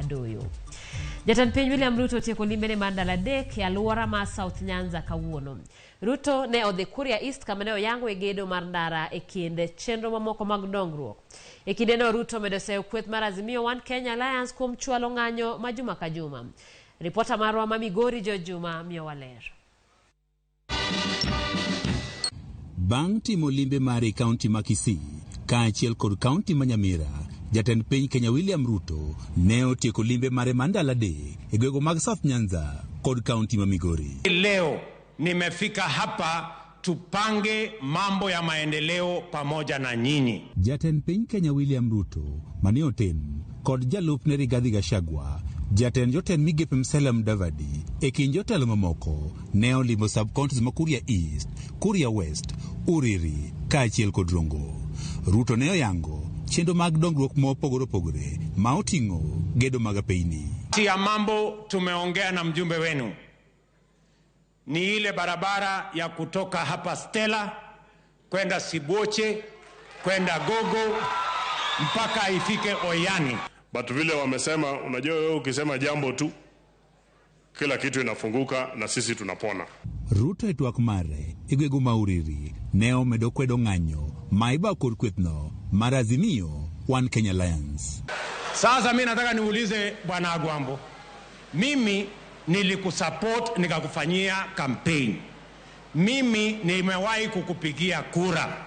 Adoyo. Jatend piny William Ruto otieko limbene mar ndalo 3 e alwora mar South Nyanza kawuono. Ruto ne odhi Kuria East kama ne oyango e gedo mar ndara e kind chenro mamoko mag dongruok. E kindeno Ruto omedo seyo kweth mar Azimio One Kenya Alliance kuom chwalo ng'anyo ma juma ka juma. Ripota marwa ma Migori George Juma miyowa ler. Bang' timo limbe mare e kaunti ma Kisii kaachiel kod kaunti ma Nyamira, jatend piny Kenya William Ruto ne otieko limbe mare mar ndalo 3 e gwenge mag South Nyanza kod kaunti ma Migori. Leo nimefika hapa tupange mambo ya maendeleo pamoja na nyinyi. Jatend piny Kenya William Ruto mane oten kod jalupne Rigathi Gachagua, jatend jotend migepe Musalia Mudavadi e kind jotelo mamoko ne olimo sub-counties ma Kuria East, Kuria West, Uriri kaachiel kod Rongo. Ruto ne oyango chenro mag dongruok mopogore opogore ma oting'o gedo mag apeyni. Ya mambo tumeongea na mjumbe wenu ni ile barabara ya kutoka hapa Stella kwenda Sibuoche kwenda Gogo mpaka ifike Oyani. But vile wamesema, unajua wewe ukisema jambo tu kila kitu inafunguka na sisi tunapona. Ruto e twak mare e gwego ma Uriri ne omedo kwedo ng'anyo ma ibawo kod kwethno mar Azimio One Kenya Alliance. Sasa mi nataka niulize Bwana Agwambo, mimi nilikusupport nikakufanyia campaign, mimi nimewahi kukupigia kura,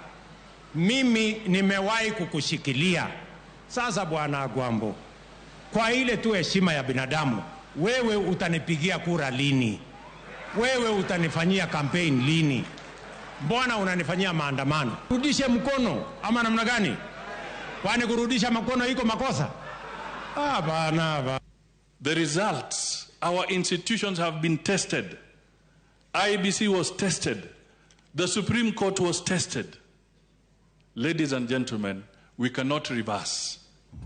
mimi nimewahi kukushikilia. Sasa Bwana Agwambo, kwa ile tu heshima ya binadamu, wewe utanipigia kura lini? Wewe utanifanyia campaign lini? Mbona unanifanyia maandamano? Rudishe mkono ama namna gani? Kwani kurudisha mkono iko makosa? Hapana. Ba. The results, our institutions have been tested. IEBC was tested. The Supreme Court was tested. Ladies and gentlemen, we cannot reverse.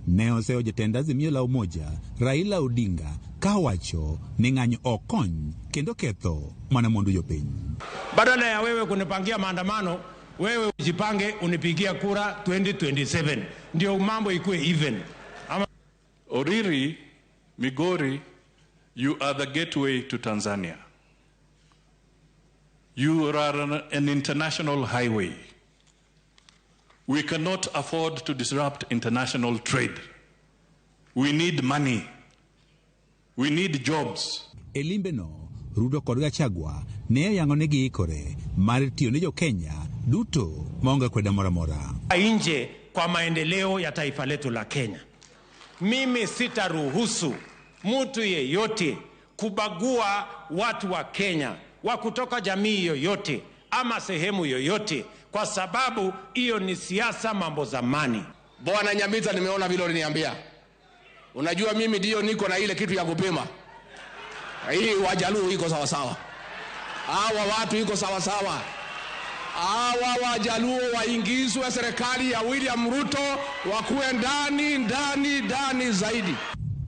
Ne oseyo jatend Azimio la Umoja Raila Odinga kawacho ni ng'anyo ok kony kendo ketho mana mwandu jopiny. Badala ya wewe kunipangia maandamano, wewe ujipange unipigia kura 2027 ndio mambo ikuwe even. Ama Uriri, Migori, you are the gateway to Tanzania. You are an international highway. We cannot afford to disrupt international trade. We need money. We need jobs. E limbeno, Ruto kod Gachagua ne oyango ni giikore mar tiyo ne jo-Kenya duto maonge akweda moro amora. Nje kwa maendeleo ya taifa letu la Kenya. Mimi sitaruhusu mtu yeyote kubagua watu wa Kenya wa kutoka jamii yoyote ama sehemu yoyote, kwa sababu hiyo ni siasa mambo zamani. Bwana Nyamita, nimeona vile uliniambia. Unajua mimi ndio niko na ile kitu ya kupima. Hii Wajaluo iko sawa sawa. Hawa watu iko sawa sawa. Hawa Wajaluo waingizwe serikali ya William Ruto, wakuwe ndani ndani ndani zaidi.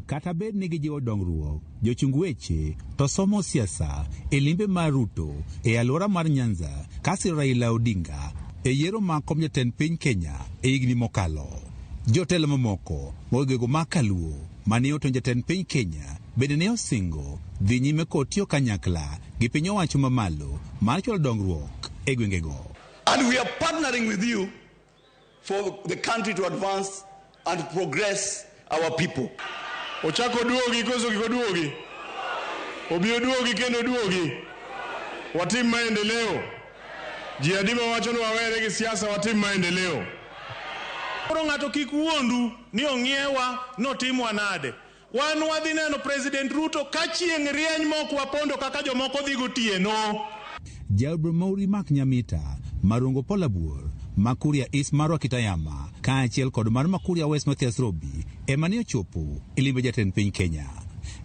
Kata bed ni gijiwo dongruok, jochung weche to somo siasa e limbe mar Ruto e alwora mar Nyanza kasiro Raila Odinga e yiero mar kom jatend piny Kenya e higni mokalo. Jotelo mamoko mogego mar Kaluo mane oto jatend piny Kenya bende ne osingo dhi nyime kod tiyo kanyakla gi piny owacho mamalo mar chwalo dongruok e gwengego. And we are partnering with you for the country to advance and progress our people. Ochako duogi koso kik oduogi? Obi oduogi kendo oduogi. Watim maendeleo. Ji adi mawacho ni wawere gi siasa, watim maendeleo. Koro ng'ato kik wuondu ni ong'iewa notimwa nade. Wan wadhi neno President Ruto ka chieng' rieny mok wapondo kaka jomoko dhi gotieno. Jaod Mauri Mark Nyamita, Marongo Polabuor, Makuria East Marwa Kitayama, kaachiel kod mar Makuria West Mathias Robi ema ne ochopo e limbe jatend piny Kenya.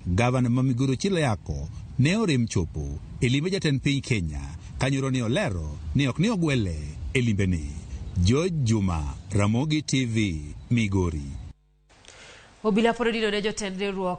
Gavana ma Migori Ochilo Ayacko ne orem chopo e limbe jatend piny Kenya kanyoro ne olero ni ok ne ogwele e limbeni. George Juma, Ramogi TV, Migori. Obila pod odino ne jotend riwruok.